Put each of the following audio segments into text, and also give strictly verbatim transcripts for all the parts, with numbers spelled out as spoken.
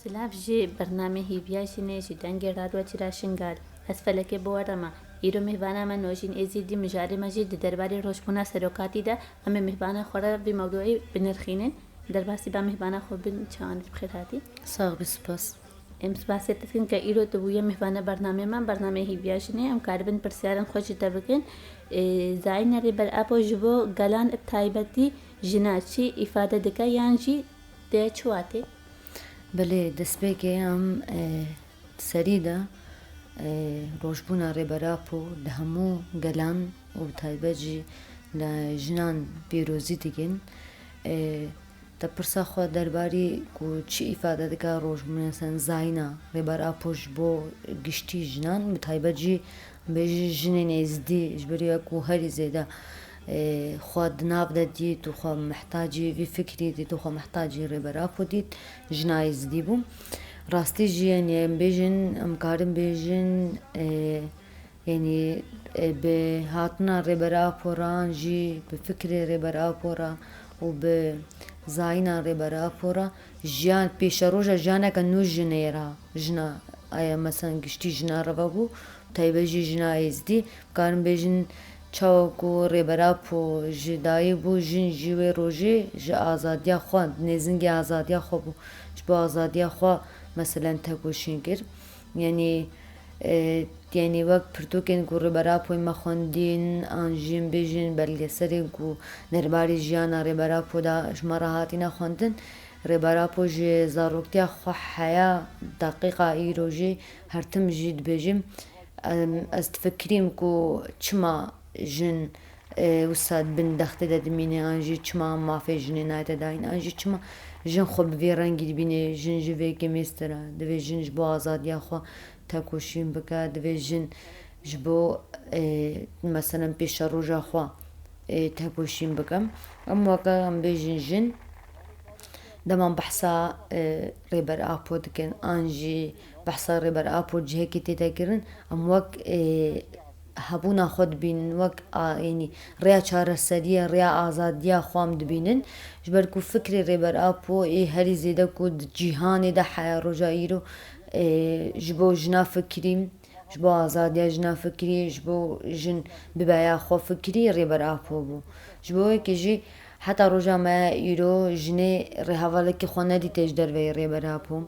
Silav ji bernamê Hîviya Jinê ji Dengê Radyo Çira Şingal. Ez Felekê Bower me. Îro mêvana me Nojîn Êzîdî mijarê me jî di derbarê rojbûna serokatî de em ê mêvana xwe re vî mewdûî binirxînin. Derbasî ba mêvana xwe bin, çawan bi xêr hatî. Sax bî, spas. Em spasê te dikin ke îro tu bûye mêvana bernamê me, bernamê Hîviya Jinê. Em karibin pirsyarên xwe ji te bikin. Ê, Zayîna Rêber Apo ji bo gelan, bi taybetî jina çi îfade dike yan jî tê çi watê? Belê, destpêkê em, e, serî de, e, rojbûna Rêber Apo di hemû gelan û bi taybet jî li jinan pîrozî dikin. E, Te pirsa xwe derbarî ku çi îfade dike rojbûna, mesela zayîna Rêber Apo ji bo giştî jinan, bi taybet jî bêjî jinên êzidî, ji ber ya ku herî zêde, e, xwe di nav de dît û xwe mihtacî vî fikrî dît û xwe mihtacî Rêber Apo dît, jina êzidî bû. Rastî jî, yanî em bêjin, em karin bêjin, e, Yanî, e, bi hatina Rêber Apo re an jî bi fikrê Rêber Apo re û bi zayîna Rêber Apo re jiyan, pêşeroja jiyaneke nû jinê re, jina, aya, mesela giştî jina re vebû, taybet jî jina êzdî. Karin bêjin, çawa ku Rêber Apo ji dayî bû, jin jî wê rojê ji azadiya xwe, nêzingê azadiya xwe bû. Ji bo azadiya xwe, meselen, tekoşîn kir. Yanî, e, yanî wek pirtûkên ku Rêber Apoyê me xwendîn, an jî em bêjin belgeselên ku derbarê jiyana Rêber Apo de ji me re hatine xwendin. Rêber Apo ji zaroktiya xwe heya, deqîqa îro jî her tim jî dibêjim, em, ez difikirîm ku çima jin e, wisa di bin dextê de dimîne, an jî çima mafê jinê nayete dayîn, an jî çima jin xwe bi vê rengî dibîne, jin ji vê kêmêster e, divê jin ji bo azadiya xwe tekoşîn bike, divê jin ji bo, e, meselen pêşeroja xwe, e, tekoşîn bike. Em weke em bêjin jin, dema behsa, e, Rêber Apo dikin, an jî behsa Rêber Apo cihekî tê de kirin, em wek, e, hebûna xwe dibînin, wek a, yanî rêya çareseriyê, rêya azadiya xwe em dibînin. Ji ber ku fikrê Rêber Apo ê herî zêde ku di cîhanê de heya roja îro, e, ji bo jina fikirî, ji bo azadiya jina fikirî, ji bo jin bibeya xwe fikirî Rêber Apo bû. Ji bo yekê jî heta roja me îro jinê rêhevalekî xwe nedîte ji derveyî Rêber Apo.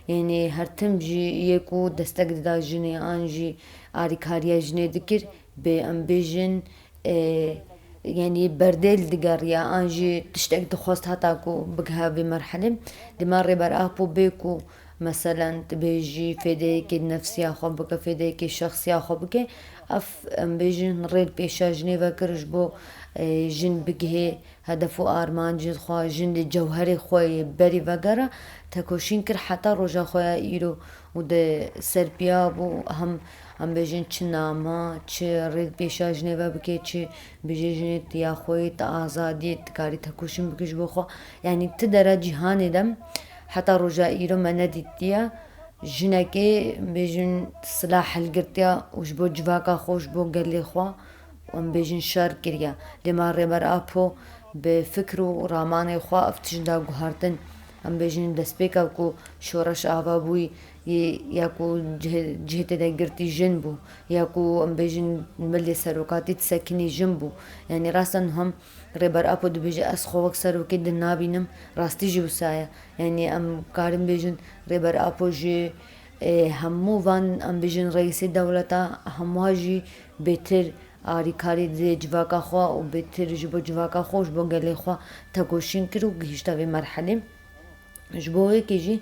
Yanî her tim jî yê ku destek dida jinê an jî alîkariya jinê dikir, bê em bêjin, e, yanî berdêl digeriya an jî tiştek dixwest heta ku bigiha vê merhelê. Dema Rêber Apo bê ku meselen tu bêjî fêdeyekê nefsiya xwe bike, fêdeyekê şexsiya xwe bike, ev em bêjin rêl pêşa jinê vekir ji bo, e, jin bigihê hedef û armancê xwe, jin di cewherê xwe yê berî vegere, tekoşîn kir heta roja xwe ya îro û di ser piya bû, hem, em bêjin çi nama, çi rêl pêşa jinê ve bike, çi bêje jinê tu ya xwe yê, tu azadiyê, tu karî tekoşîn bike ji bo xwe. Yanî ti dera cîhanê de heta roja îro me nedîtiye jinekê, bêjin, silah hilgirtiya û ji bo civaka xwe, ji bo gelê xwe, em bêjin şer kiriye. Lê ma Rêber Apo bi fikr û ramanê xwe ev tişt da guhertin. Em bêjin destpêka ku şoreş ava bûyî, yê, ya ku cih-, cihê tê de girtî jin bû, ya ku em bêjin milê serokatî disekinî jin bû. Yanî rasten hem Rêber Apo dibêje, ez xwe wek serokê din nabînim, rastî jî wisa ye. Yanî em karin bêjin Rêber Apo jî, e, hemû van, em bêjin, reîsê dewleta, hemû jî bêtir alîkarî didê civaka xwe û bêtir ji bo civaka xwe û ji bo gelê xwe tekoşîn kir û gihişta vê merhelê. Ji bo wê yekê jî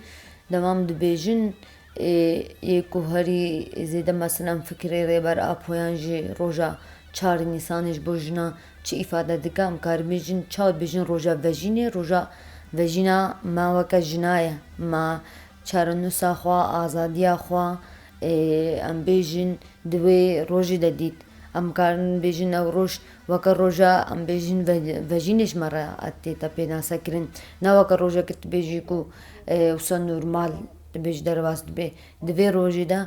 dema em dibêjin, ê, yê ku herî zêde, meselen, fikrê Rêber Apo yan jî roja çar Nîsanê ji bo jinan çi îfade dike, em karin bêjin, çawa bêjin roja vejînê, roja vejîna me weke jina ye. Me çarenûsa xwe, azadiya xwe, ê, em bêjin, di wê rojê de dît. Em karin bêjin ew roj weke roja, em bêjin, ve-, vejînê ji me re tête pênasekirin. Ne weke rojeke tu bêjî ku, e, wisa normal dibê, ji derbas dibê. Di vê rojê de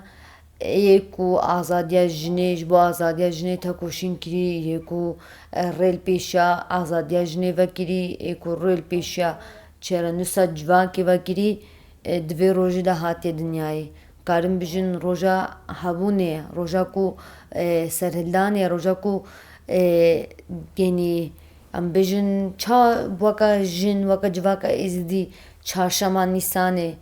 yê ku azadiya jinê, ji bo azadiya jinê tekoşîn kirî, yê ku, e, rêl pêşiya azadiya jinê vekirî, yê ku rêl pêşiya çarenûsa civakê vekirî, e, di vê rojê de hatiye dinyayê. Karin bijin roja hebûnê ye, roja ku, e, serhildanê ye, roja ku, e, genî em bêjin ça weka jin, weka civaka êzidî çarşema Nîsanê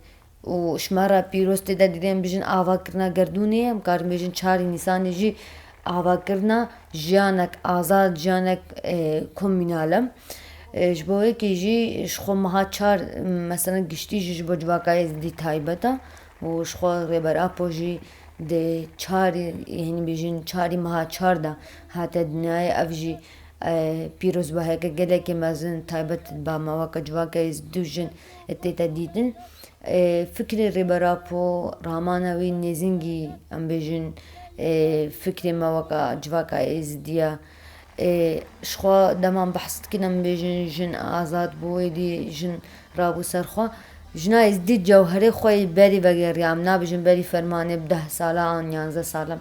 û ji me re pîroz tê de didin, em bêjin avakirina gerdûnê ye, em karin bêjin çarê Nîsanê jî avakirina jiyanek azad, jiyanek, e, komînal e. E, ji bo yekê jî ji xwe meha çar, mesela giştî jî ji bo civaka êzidî taybet e û ji xwe Rêber Apo jî di çarê, hîn bêjin çarê meha çar de hate dinyayê. Ev jî, e, pîrozbahiyeke gelekê mezin taybet dibe me weke civaka êzidî û jin tête dîtin. E, fikrê Rêber Apo, ramana wî nêzîngî, em bêjin, e, fikrê me weka civaka êzidî ye. E, ji xwe dema em behs dikin, em bêjin jin azad bû, êdî jin rabû ser xwe. Jina êzidî cewherê xwe yê berî vegeriya. Em nabêjin berî fermanê bi deh sala an yanzdeh sala.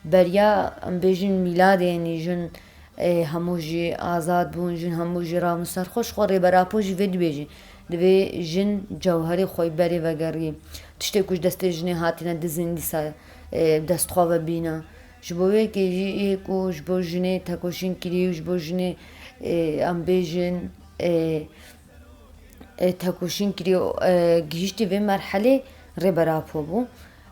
Beriya, em bêjin mîladê, yanî jin, e, hemû jî azad bûn, jin hemû jî rabûn ser xwe. Ji xwe Rêber Apo jî vê dibêjî. Divê jin cewherê xwe yê berê vegeriyê. Tiştê ku ji destê jinê hatine dizin dîsa, e, dest xwe ve bîne. Ji bo wê yekê jî yê ku ji bo jinê tekoşîn kirî û ji bo jinê, e, em bêjin, e, e, tekoşîn kirî, e, gihîştî vê merhelê Rêber Apo bû.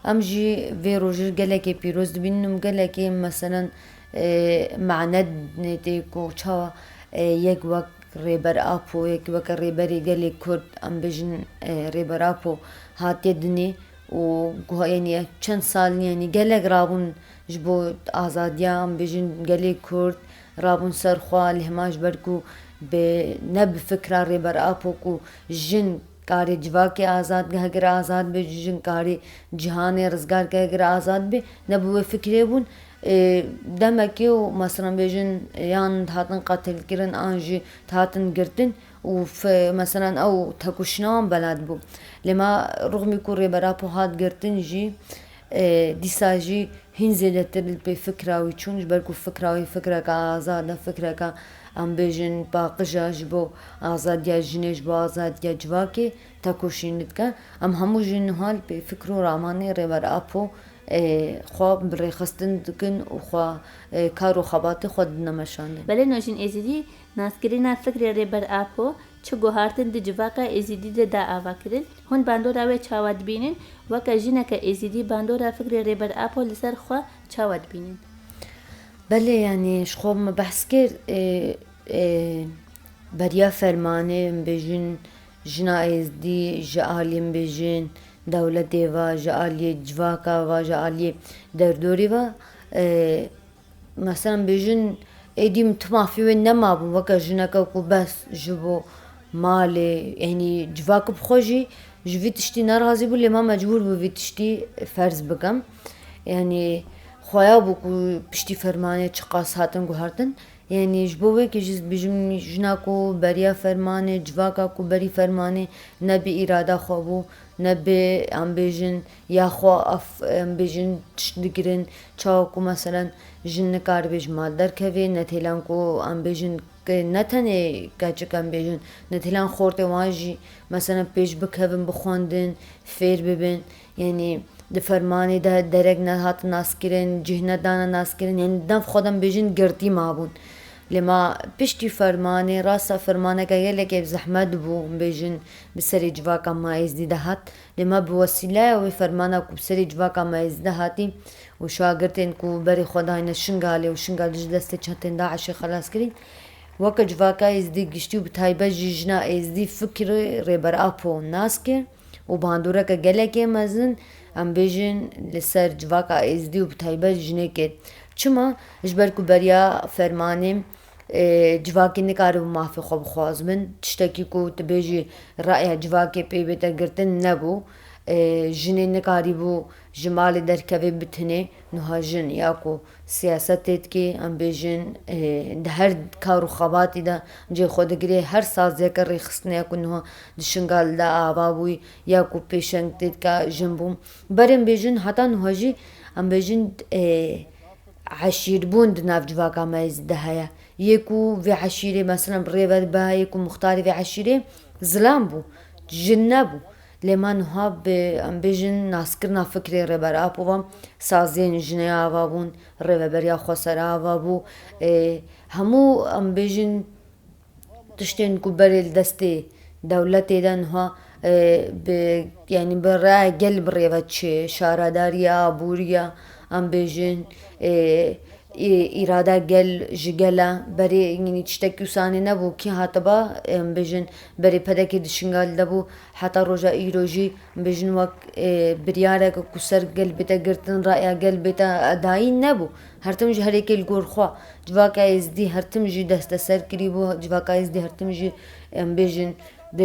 Em jî vê rojê gelekê pîroz dibînin û gelekê, meselen, e, mane didinê tê ku çawa, e, yek wek Rêber Apo, yek weke Rêberê Gelê Kurd, em bêjin, e, Rêber Apo hatiye dinê û guha-, yanî çend sal, yanî gelek rabûn ji bo azadiya, em bêjin gelê Kurd, rabûn ser xwe, lê hema ji ber ku bi, ne bi fikra Rêber Apo ku jin karê civakê azad, gehgire azad be, jin karê cîhanê rizgar gehgire azad be, ne bi wê fikrê bûn. E, demekê û, meselen bêjin, yan dihatin qetilkirin, an jî dihatin girtin û fe-, meselen ew tekoşîna wan belad bû. Lê ma rixmî ku Rêber Apo hat girtin jî, e, dîsa jî hîn zêdetir li pê fikra wî çûn, ji ber ku fikra wî fikreke azad e, fikreke, em bêjin, paqij e ji bo azadiya jinê, ji bo azadiya civakê tekoşîn dike. Em hemû jî niha li pê fikr û ramanê Rêber Apo, e, xwe bi rêxistin dikin û xwe, e, kar û xebatê xwe didine meşandin. Belê, nojin êzidî naskirina fikrê Rêber Apo çi guhartin di civaka êzidî de da avakirin? Hûn bandora wê çawa dibînin? Weke jineke êzidî bandora fikrê Rêber Apo li ser xwe çawa dibînin? Belê, yanî ji xwe me behs kir, ê, ê, beriya fermanê, em bêjin, jina êzidî ji aliyê, em bêjin, dewletê ve, ji aliyê civaka ve, ji aliyê derdorê ve, ê, Mesela bêjin, êdî tu mafê wê nemabû, weke jineke ku bes ji bo malê, yanî civak bi xwe jî ji vî tiştî nerazî bû, lê me mecbûr bû vî tiştî ferz bikim. Yanî xweya bû ku piştî fermanê çiqas hatin guhertin. Yanî ji bo wê yekê jî bêjim, jina ku beriya fermanê, civaka ku berî fermanê ne bi îrada xwe bû, ne bi, em bêjin, ya xwe ev, em bêjin, tişt digirin, çawa ku meselen jin nikaribe ji mal derkeve, ne têlan ku em bêjin, ne tenê keçik em bêjin, ne têlan xortê wan jî meselen pêş bikevin, bixwendin, fêr bibin. Yanî di fermanê de derek nehat naskirin, cih nedane naskirin, yanî nav xwe de em bêjin girtî mabûn. Lê ma piştî fermanê, rasta fermaneke gelekê zehmet bû, em bêjin, bi serê civaka me êzdî de hat. Lê me bi wesîleya wê fermana ku bi serê civaka me êzdî de hatî û şagirtên ku berê xwe dayne Şingalê û Şingal ji destê çetên DAIŞê xelas kirî, weke civaka êzdî giştî û bi taybet jî jina êzdî fikrê Rêber Apo nas kir û bandoreke gelekê mezin, em bêjin, li ser civaka êzdî û bi taybet jinê kir. Çima? Ji ber ku beriya fermanê, e, civakê nikaribû mafê xwe bixwazibin. Tiştekî ku tu bêjî raya civakê pê bête girtin nebû. E, jinê nikarîbû ji malê derkeve bi tinê. Niha jin ya ku siyasetê dike, em bêjin, e, di her kar û xebatî de cihê xwe digire, her saziyeke rêxistinê ya ku niha di Şingal de ava bûyî, ya ku pêşeng tê dike jin bû. Berê em bêjin, heta niha jî em bêjin, e, eşîrbûn di nav civaka me de heye. Yê ku vê eşîrê, mesela, bi rê ve dibe, yê ku muxtarê vê eşîrê zilam bû, jin nebû. Lê me niha bi, em bêjin, naskirina fikrê Rêber Apo ve, saziyên jinê ava bûn, rêveberiya xweser ava bû. Ê, hemû, em bêjin, tiştên ku berê li destê dewletê de niha, ê, bi, yanî bi raya gel bi rê ve çê, şaredariya, aboriya, em bêjin, ê, Î-, îrada gel ji gel e. Berê, yanî tiştekî wisa nebû. Kî hatiba, em bêjin, berê P D K di Şingal de bû, heta roja îro jî, em bêjin, wek, e, biryareke ku ser gel bête girtin, raya gel bête edayî nebû. Her tim ji herêkê li gor xwe. Civaka Êzidî her tim jî desteser kirî bû. Civaka Êzidî her tim jî, em bêjin, di,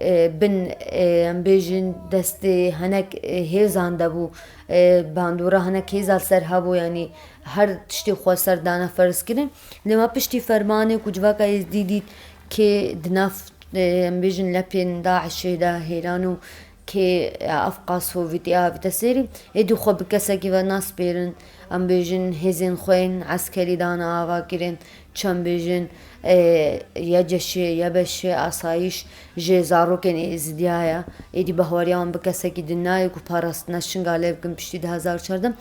e, bin, e, em bêjin, destê hinek, e, hêzan de bû, e, bandora hinek hêza li ser hebû, yanî her tiştê xweser dane ferz kirin. Lê me piştî fermanê ku civaka Êzdî dît kê di nav, e, em bêjin, lepên DAIŞê de hêlan û kê, e, ev qas hovîtî avîte serî, êdî xwe bi kesekî ve naspêrin, em bêjin, hêzên xwe yên eskerî dane ava kirin. Çend bêjin, e, YCŞ, YBŞ, asayîş ji zarokên Êzidiya ye. Êdî bahweriya wan bi kesekî din nayê ku parastina Şingalê bikin piştî du hezar û çardeh.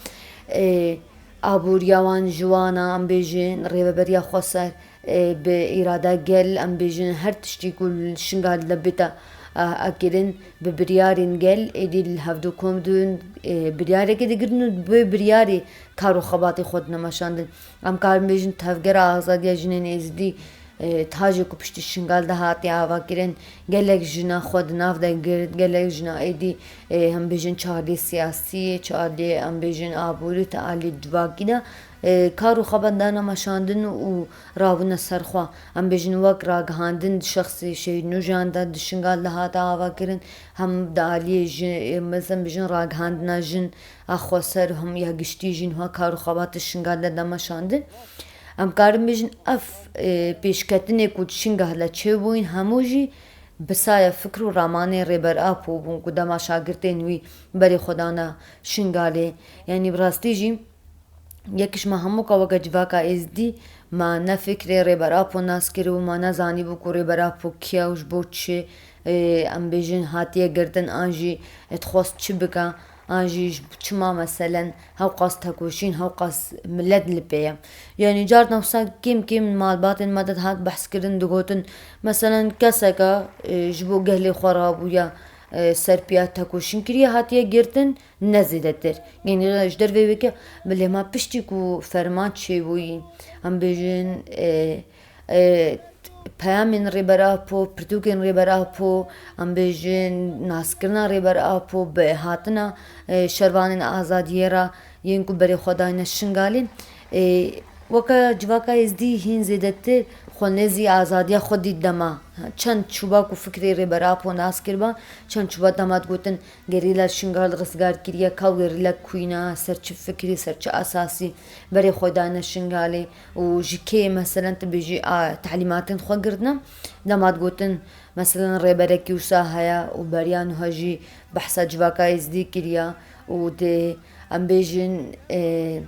E, aboriya wan ji wan e, em bêjin, rêveberiya xweser, e, bi îrada gel, em bêjin, her tiştî ku li Şingalê de bête, e, e, kirin, bi biryarên gel, êdî li hevdu kom dibin, e, biryareke digirin û bi biryarê kar û xebatê xwe dine meşandin. Em karin bêjin, Tevgera Azadiya Jinên Êzidî, e, tajê ku piştî Şingal de hatiye avakirin, gelek jina xwe di nav de girt, gelek jina êdî, e, em bêjin çardê siyasî, çardê, em bêjin, aborî, te alî civakî de, e, kar û xebat dane meşandin û rabûne ser xwe. Em bêjin, wek ragihandin di şexsê Şehîd Nûjan de di Şingal de hate avakirin, hem di aliyê jin, e, mesela bêjin, ragihandina jin, a xweser hûn ya giştî jî niha kar û xebatê Şingal de dane meşandin. Em karin bêjin ev, e, pêşketinê ku di Şingal de çêbûyîn hemû jî bi saya fikr û ramanê Rêber Apo bûn ku dema şagirtên wî berê xwe dane Şingalê. Yanî bi rastî jî yek ji me hemûka weke civaka Êzdî me ne fikrê Rêber Apo nas kiribû, me nezanîbû ku Rêber Apo kî ye û ji bo çi, e, em bêjin, hatiye girtin an jî dixwest çi bike. An jî ji çima meselen hewqas tekoşîn, hewqas milet li pê ye. Yanî carna wisa kêm kêm malbatên me de dihat behs kirin, digotin, meselen keseke, e, ji bo gehlê xwe rabûye, e, ser piya tekoşîn kiriye, hatiye girtin, ne zêdetir. Yanî ji dervê wê ke, lê me piştî ku ferman çêbûyî, em bêjin, e, e, peyamên Rêber Apo, pirtûkên Rêber Apo, em bêjin, naskirina Rêber Apo bi hatina, e, şervanên azadiyê re yên ku berê xwe dayne Şingalê. E, weke civaka Êzdî hîn zêdetir xwe nêzî azadiya xwe dît dema. Çend çûba ku fikrê Rêber Apo nas kiriba, çend çûba dema digotin, Gerîla Şingal rizgar kiriye, ka gerîla kuyna, ser çi fikrî, ser çi esasî berê xwe dayne Şingalê û ji kê, meselen, tu bêjî, a, telîmatên xwe girtine. Dema digotin, meselen, rêberekî wisa heye û beriya niha jî behsa civaka Êzdî kiriya û di, em bêjin, e,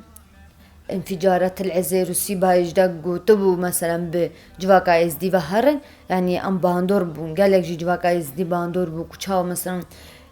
Înfîcara Til Ezêr û Sîbayê jî de gotibû, meselen, bi civaka Êzdî ve herin, yanî em bandor bûn, gelek jî civaka Êzdî bandor bû ku çawa, meselen,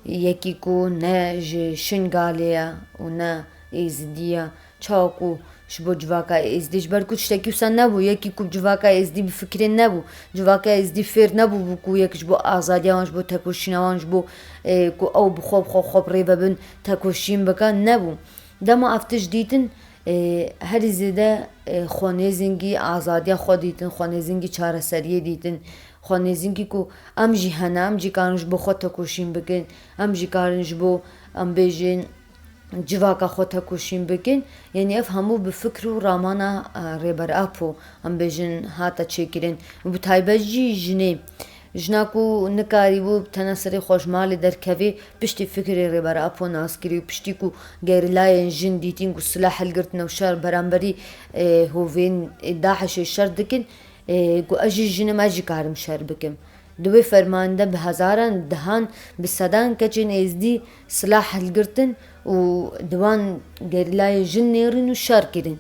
yekî ku ne ji Şingalê ye û ne Êzidî ye, çawa ku ji bo civaka Êzdî, ji ber ku tiştekî wisa nebû, yekî ku civaka Êzdî bi fikrê nebû, civaka Êzdî fêr nebûbû ku yek ji bo azadiya wan, ji bo tekoşîna wan, ji bo, e, ku ew bi xwe, bi xwe, xwe bi rê ve bin, tekoşîn bike, nebû. Dema ev tişt dîtin, e, herî zêde, e, xwenêzîngî azadiya xwe dîtin, xwenêzîngî çareseriyê dîtin, xwenêzîngî ku em jî hene, em jî karin ji bo xwe tekoşîn bikin, em jî karin ji bo, em bêjin, civaka xwe tekoşîn bikin. Yanî ev hemû bi fikr û ramana, e, Rêber Apo, em bêjin, hate çêkirin. Bi taybet jî jinê. Jina ku nikarîbû tene serê xwe ji malê derkevê, piştî fikrê Rêber Apo nas kirî û piştî ku gerîlayên jin dîtîn ku silah hilgirtine û şer beramberî, e, hovên, e, DAIŞê şer dikin, e, ku ez jî jin im, ez jî karim şer bikim. Di wê fermanê de bi hezaran, dehan, bi sedan keçên Êzdî silah hilgirtin û di wan gerîlayên jin nêrin û şer kirin.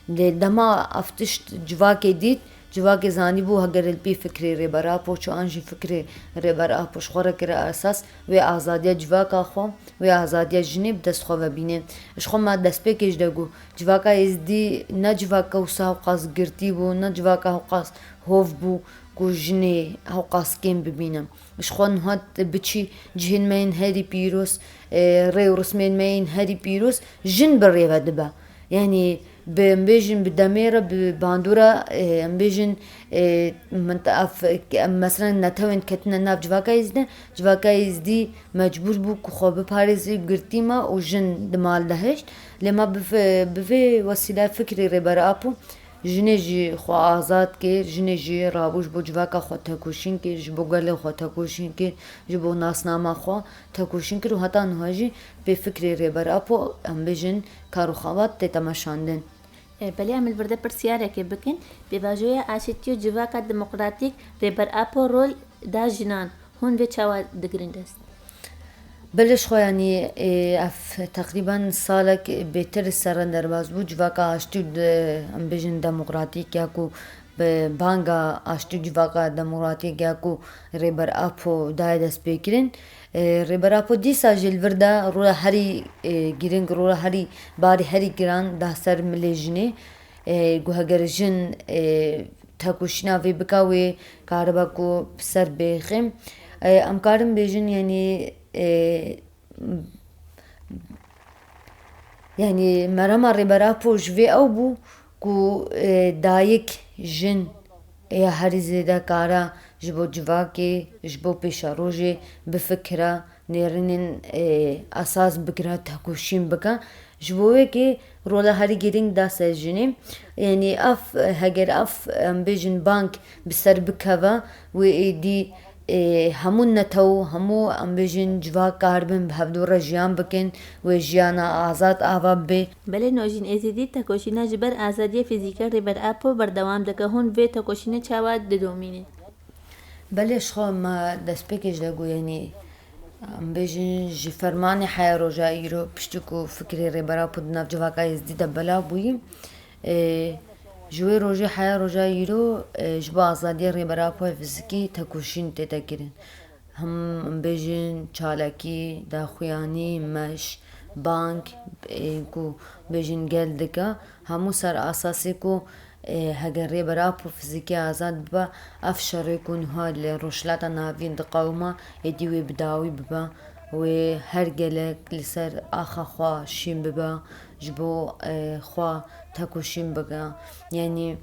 Lê dema ev tişt civakê dît, Civakê zanîbû heger li pê fikrê Rêber Apo çû an jî fikrê Rêber Apo ji xwe re kire esas, wê azadiya civaka xwe, wê azadiya jinê bi dest xwe ve bîne. Ji xwe me destpêkê jî de got, civaka Êzdî ne civaka wisa hewqas girtî bû, ne civaka hewqas hov bû ku jinê hewqas kêm bibîne. Ji xwe niha tu biçî cihên me yên herî pîroz, e, rê û rismên me yên herî pîroz jin bi rê ve dibe. Yanî bi, em bêjin bi demê re, bi bandora, e, em bêjin, e, minte-, ev, em meselen netewên ketine nav civaka Êzdî, civaka Êzdî mecbûr bû ku xwe biparêze girtî me û jin di mal de hişt. Lê me bi fi-, bi vê wesîle fikrê Rêber Apo jinê jî xwe azad kir, jinê jî rabû ji bo civaka xwe tekoşîn kir, ji bo gelê xwe tekoşîn kir, ji bo nasnama xwe tekoşîn kir û heta niha jî pê fikrê Rêber Apo, em bêjin, kar û xebat tête meşandin. E, belê em li vir de pirsiyarekê bikin. Pêvajoya aşitî û civaka demokratîk Rêber Apo rol da jinan. Hûn vê çawa digirin dest? Belê ji xwe, yanî, ê, ev teqrîben salek bêtir li ser re derbas bû. Civaka aştî û de-, em bêjin demokratîk ya ku bi banga aştî û civaka demokratîk ya ku Rêber Apo daye destpêkirin. Ê, Rêber Apo dîsa jî li vir de rola herî, ê, girîng, rola herî barî, herî giran da ser milê jinê. Ê, ku heger jin, ê, tekoşîna vê bika, wê kariba ku bi ser bêxim. E, em karin bêjin, yanî, e, yanî merema Rêber Apo ji vê ew bû ku, e, dayik, jin ya herî zêde kara ji bo civakê, ji bo pêşerojê bifikira, nêrînên, e, esas bikira, tekoşîn bike. Ji bo wê kê rola herî girîng da ser jinê. Yanî ev, heger ev, em bêjin, bang bi ser bikeve, wê êdî, e, hemû netew, hemû, em bêjin, civak karibin bi hevdû re jiyan bikin, wê jiyana azad ava bibe. Belê Nojîn Êzidî, tekoşîna ji ber azadiyê fîzîkî Rêber Apo berdewam dike. Hûn vê tekoşînê çawa didomînin? Belê, ji xwe me destpêkê ji de got, yanî, em bêjin, ji fermanê heya roja îro, piştî ku fikrê Rêber Apo di nav civaka Êzdî de belav bûyî, ê, ji wê rojê heya roja îro, ê, ji bo azadiya Rêber Apo fizikî tekoşîn tête kirin. Him, em bêjin, çalakî, daxuyanî, meş, bang, ê, ku bêjin gel dike, hemû ser esasê ku, ê, heger Rêber Apo fizikî azad bibe, ev şerê ku niha li Rojhilata Navîn diqewime, êdî wê bi dawî bibe, wê her gelek li ser axa xwe şîn bibe, ji bo, ê, xwe tekoşîn bike. Yanî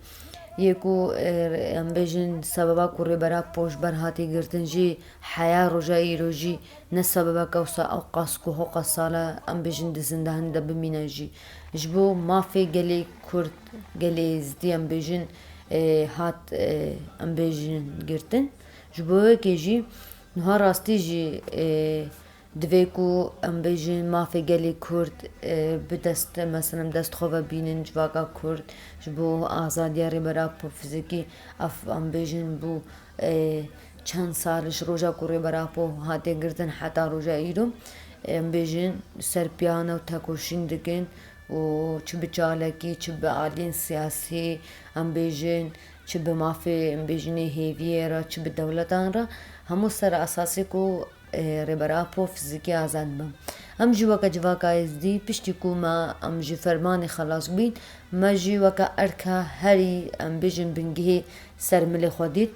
yê ku, ê, em bêjin sebeba ku Rêber Apo ji ber hatiye girtin jî heya roja îro jî ne sebebeke wisa ewqas ku hoqas sal e, em bêjin, di zindanê de bimîne jî. Ji bo mafê gelê Kurd, gelê Êzidî, em bêjin, ê, hat, ê, em bêjin, girtin. Ji bo wê kê jî niha rastî jî, ê, divê ku, em bêjin, mafê gelê Kurd, ê, bi dest, meselem, dest xwe ve bînin, civaka Kurd ji bo azadiya Rêber Apo fizikî, ev, em bêjin, bû, ê, çend sal ji roja ku Rêber Apo hate girtin heta roja îro, em bêjin, ser piya ne û tekoşîn dikin û çi bi çalakî, çi bi aliyên siyasî, em bêjin, çi bi mafê, em bêjinê, hêviyê re, çi bi dewletan re, hemû ser esasê ku, ê, Rêber Apo fizikî azad be. Em jî weke civaka Êzdî, piştî ku me, em ji fermanê xelas bûyn, me jî weke erka herî, em bêjin, bingehê ser milê xwe dît.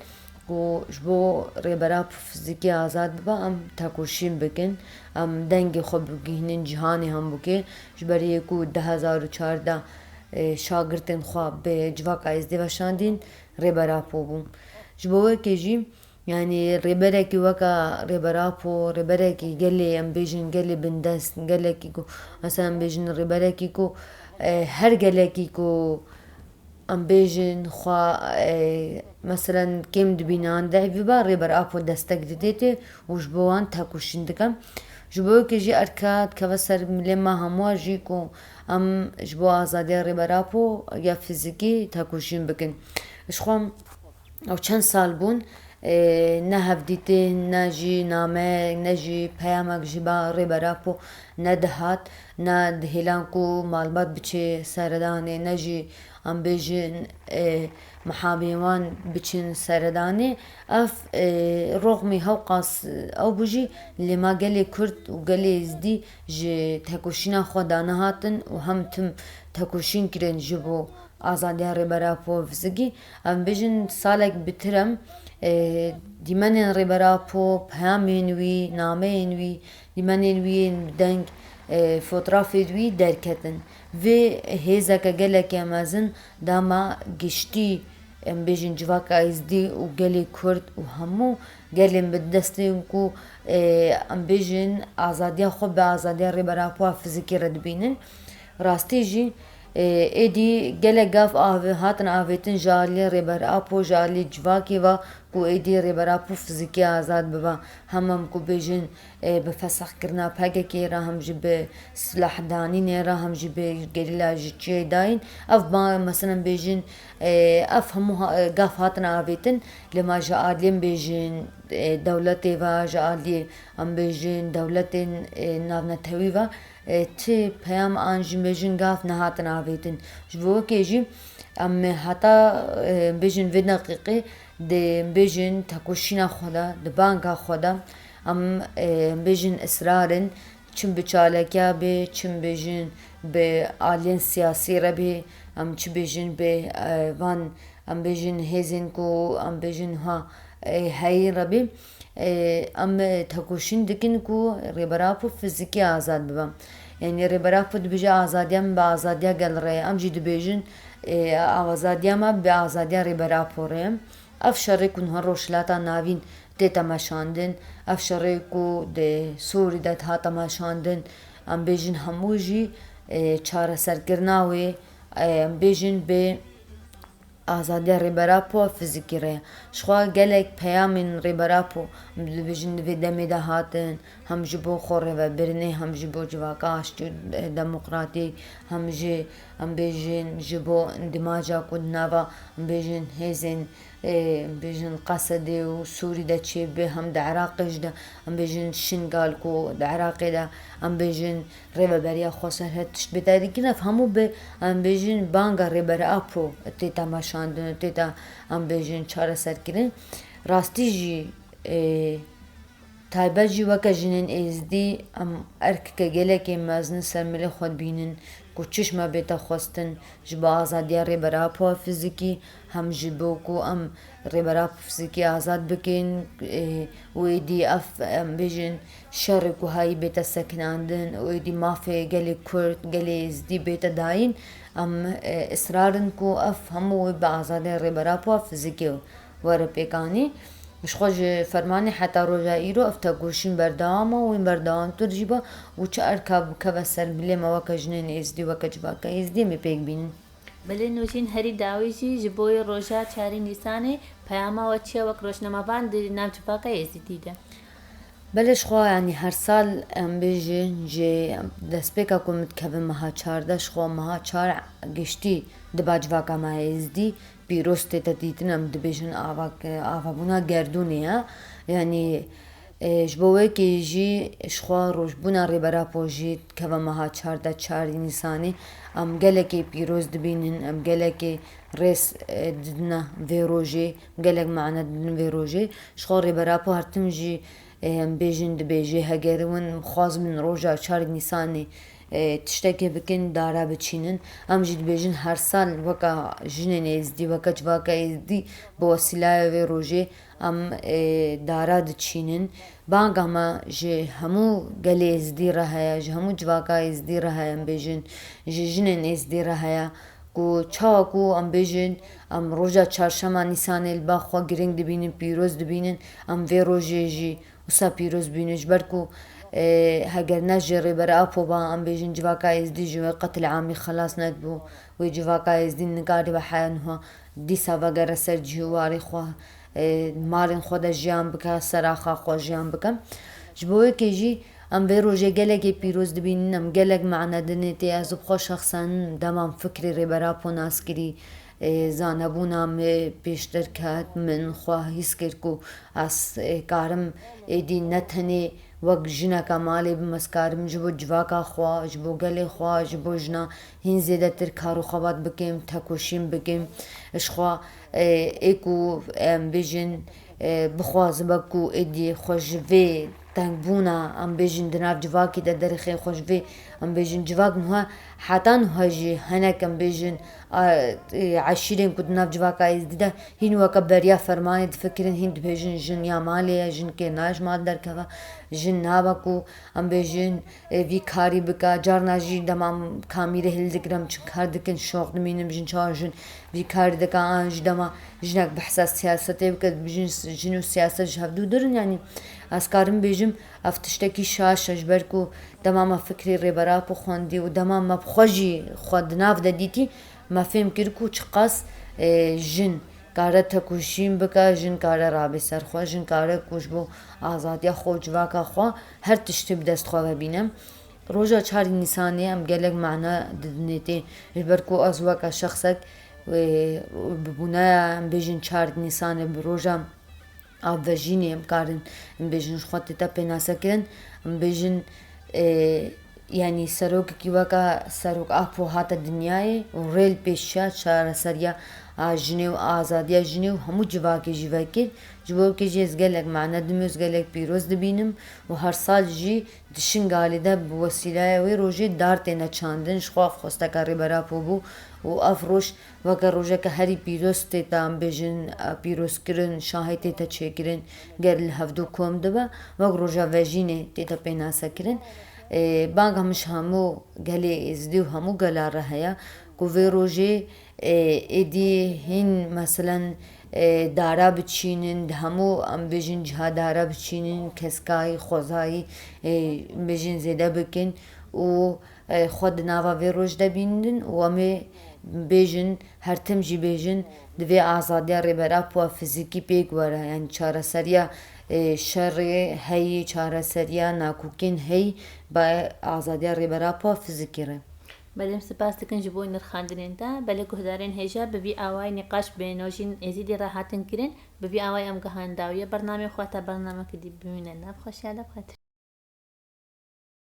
Ku ji bo Rêber Apo fizikî azad bibe, em tekoşîn bikin, em dengê xwe bigihînin cîhanê hembûkê, ji ber yê ku du hezar û çardeh, e, şagirtên xwe bi civaka Êzdî ve şandîn, Rêber Apo bû. Ji bo wekê jî, yanî rêberekî weka Rêber Apo, rêberekî gelê, em bêjin, gelê bindest, gelekî ku, mesela em bêjin rêberekî ku, e, her gelekî ku em bêjin, xwe, e, meselen, kêm dibîne an dehî bibe, Rêber Apo destek didê tê û ji bo wan tekoşîn dike. Ji bo yekê jî erka dikeve ser milê me hemû jî ku em ji bo azadiya Rêber Apo ya fizikî tekoşîn bikin. Ji xwe ew çend sal bûn, Ê, ne hevdîtî, ne jî nameyek, ne jî peyamek ji ba Rêber Apo nedihat, ne dihêlan ku malbat biçe seredanê, ne jî em bêjin, ê, mihamê wan biçin seredanê. Ev, ê, roxmî hewqas ew bû jî, lê ma gelê Kurd û gelê Êzdî ji tekoşîna xwe danihatin û hem tim tekoşîn kirin ji bo azadiya Rêber Apo Fizikî. Em bêjin salek bitir em, e, dîmenên Rêber Apo, peyamên wî, nameyên wî, dîmenên wî yên bi deng, e, fotrafê wî derketin. Vê hêzeke gelekê mezin dema giştî, em bêjin civaka Êzdî û gelê Kurd û hemû gelên bi destên ku, e, em bêjin azadiya xwe bi azadiya Rêber Apo Fizikî re dibînin. Rastî jî, e, êdî gelek gav ave-, hatin avêtin ji aliyê Rêber Apo, ji aliyê civakê ve ku êdî Rêber Apo fizikî azad bibe. Hem em ku bêjin, e, bi fesexkirina P K K re, hem jî bi silahdanînê re, hem jî bi gerîla ji çiyê dayîn. Ev ba-, mesela bêjin, e, ev hemû ha-, e, gav hatin avêtin, lê ma ji aliyên bêjin, e, dewletê ve, ji aliyê em bêjin dewletên, e, navnetewî ve, e, ti peyam an jî bêjin gav nehatin avêtin. Ji bo wekê jî em heta, e, bêjin vê deqîqê dê bêjin tekoşîna xwe de, di banga xwe de em, e, bêjin israr in, çim bi çalakiya bê, çim bêjin bi aliyên siyasî re bê, em çi bêjin bi, e, van, em bêjin hêzên ku em bêjin ha, e, heyî re bê. E, em tekoşîn dikin ku Rêber Apo fizikî azad bibe. Yanî Rêber Apo dibêje, azadiya min bi azadiya gel re ye. Em jî dibêjin, e, azadiya me bi azadiya Rêber Apo re ye. Ev şerê ku niha Rojhilata Navîn tê temeşandin, ev şerê ku di Sûrî de diha temeşandin, em bêjin hemû jî, e, çareserkirina wê, e, em bêjin bi azadiya Rêber Apo fizikî re ye. Jixwe gelek peyamên Rêber Apo, em dibêjin, di vê demê de hatin, hem ji bo xwe rêvebirinê, hem ji bo civaka aştî û, e, demokratîk, hem jî, em bêjin, ji bo îndimaca ku di nava, em bêjin, hêzên, e, em bêjin, Qesedê û Sûrî de çêbibe, hem di Iraqê jî de, em bêjin, Şingal ku di Iraqê de, em bêjin, rêveberiya xweserhilê tişt bê tedîkirin, ev hemû bi, em bêjin, banga Rêber Apo tê temeşandin û tê te, em bêjin, çareserkirin. Rastî jî, e, taybet jî weke jinên Êzdî em erkeke gelekê mezin ser milê xwe dibînin ku çi ji me bête xwestin ji bo azadiya Rêber Apo fizikî, hem ji bo ku em Rêber Apo fizikî azad bikin, e, û êdî ev, em bêjin, şerê ku hayî bête sekinandin û êdî mafê gelê Kurd, gelê Êzdî bête dayîn, em, e, israr in ku ev hemû wê bi azadiya Rêber Apo fizikî were pêkanîn. Jixwe ji fermanê heta roja îro ev tekoşîn berdewam e û wê berdewamtir jî be û çi erka bikeve ser milê me weke jinên Êzdî, weke civaka Êzdî em ê pêk bînin. Belê Nûjîn, herî dawî jî ji bo yê roja çarê Nîsanê peyama we çi ye wek rojnamevan di nav civaka Êzidî de? Belê jixwe, yanî her sal em bêjin ji destpêka ku min dikeve meha çardeh, jixwe meha çar giştî diba civaka me Êzidî pîroz tête dîtin, em dibêjin ava, avabûna gerdûnê ye. Yanî, e, ji bo wekê jî jixwe rojbûna Rêber Apo jî dikeve meha çardeh, çar Nîsanê. Em gelekê pîroz dibînin, em gelekê rêz, e, didine vê rojê, gelek mane didin vê rojê. Jixwe Rêber Apo her tim jî, e, em bêjin dibêje, heger hûn xwazibin roja çar Nîsanê, e, tiştekê bikin, dara biçînin. Em jî dibêjin her sal weka jinên Êzdî, weka civaka Êzdî bi wesîlaya vê rojê em, e, dara diçînin. Banga me ji hemû gelê Êzdî re heye, ji hemû civaka Êzdî re heye, em bêjin, ji jinên Êzdî re heye ku çawa ku em bêjin, em roja çarşema Nîsanê li ba xwe girîng dibînin, pîroz dibînin, em vê rojê jî wisa pîroz bînin, ji ber ku, e, heger ne ji Rêber Apo ba, em bêjin civaka Êzdî ji wê qetil amî xelas nedibû, wê civaka Êzdî nikarîbe heya niha dîsa vegere ser cihê warê xwe, e, malên xwe de jiyan bike, ser axa xwe jiyan bike. Ji bo wekê jî em vê rojê gelekê pîroz dibînin, em gelek mane dinê tê. Ez bi xwe şexsen dema min fikrê Rêber Apo nas kirî, Ê, zanebûna me pêştir ket, min xwe hîs kir ku ez, ê, karim êdî ne tenê wek jineka malê bim, ez karim ji bo civaka xwe, ji bo gelê xwe, ji bo jina hîn zêdetir kar û xebat bikim, tekoşîn bikim. Ji xwe, ê, ê ku em bêjin, ê, bixwazim ku êdî xwe ji vê tengbûna, em bêjin, di nav civakê de derixê xwe ji vê, em bêjin, civak niha, heta niha jî hinek, em bêjin, a, e, eşîrên ku di nav civaka êzdî de hîn weke beriya fermanê difikirin, hîn dibêjin, jin ya malê ye, jin kê naş mal derkeve, jin nabe ku, em bêjin, e, vî karî bike. Carna jî dema kamîrê hildigrim, çi kar dikin, şoq dimînim, jin çawa jin vî karî dike, an jî dema jinek behsa siyasetê bike, jin, jin û siyaset ji hevdû dur in, yanî ez karim bêjim, ev tiştekî şaş e, ji ber ku dema me fikrê Rêber Apo xwendî û dema me bi xwe jî xwe di nav de dîtî, me fêm kir ku çiqas, e, jin kare tekoşîn bike, jin kare rabe ser xwe, jin kare ku ji bo azadiya xwe û civaka xwe her tiştê bi dest xwe ve bîne. Roja çar Nîsanê em gelek mana didinê tê, ji ber ku ez weke şexsek, e, bi bûneya, em bêjin, çar Nîsanê, bi roja avbejînê, em karin em bêjin, ji xwe tête pênasekirin, em bêjin, e, yanî serokekî weke Serok Apo hate dinyayê û rê li pêş çiya çareseriya a jinê û azadiya jinê û hemû civakê jî vekir. Ji bo kê jî ez gelek mane dimê û ez gelek pîroz dibînim û her sal jî di Şingalê de bi wesîleya wê rojê dar têne çandin. Ji xwe ev xwesteka Rêber Apo bû û ev roj weke rojeke herî pîroz tête, em bêjin, pîrozkirin, şahê tête çêkirin, ger li hevdû kom dibe, wek roja vejînê tête pênasekirin. Ê, banga min ji hemû gelê Êzidî û hemû gela re heye ku vê rojê, ê, êdî hîn, meselen, ê, dara biçînin, di hemû, em bêjin, ciha dara biçînin, keskayî, xwezayî, ê, em bêjin, zêde bikin û, e, xwe di nava vê roj de bînin û em ê bêjin, her tim jî bêjin, divê azadiya Rêber Apo fizîkî pêk were, yanî çareseriya, e, şerê heyî, çareseriya nakokên heyî, bi azadiya Rêber Apo fizîkî re. Belê, em spas dikin ji bo nirxandinên te. Belê, guhdarên hêja, bi vî awayî nîqaş bi Nojîn Êzîdî re hatin kirin. Bi vî awayî em gihan dawiya bernameyê xwe, ta bernameke dî bimîne nav xweşiya de bi xatir.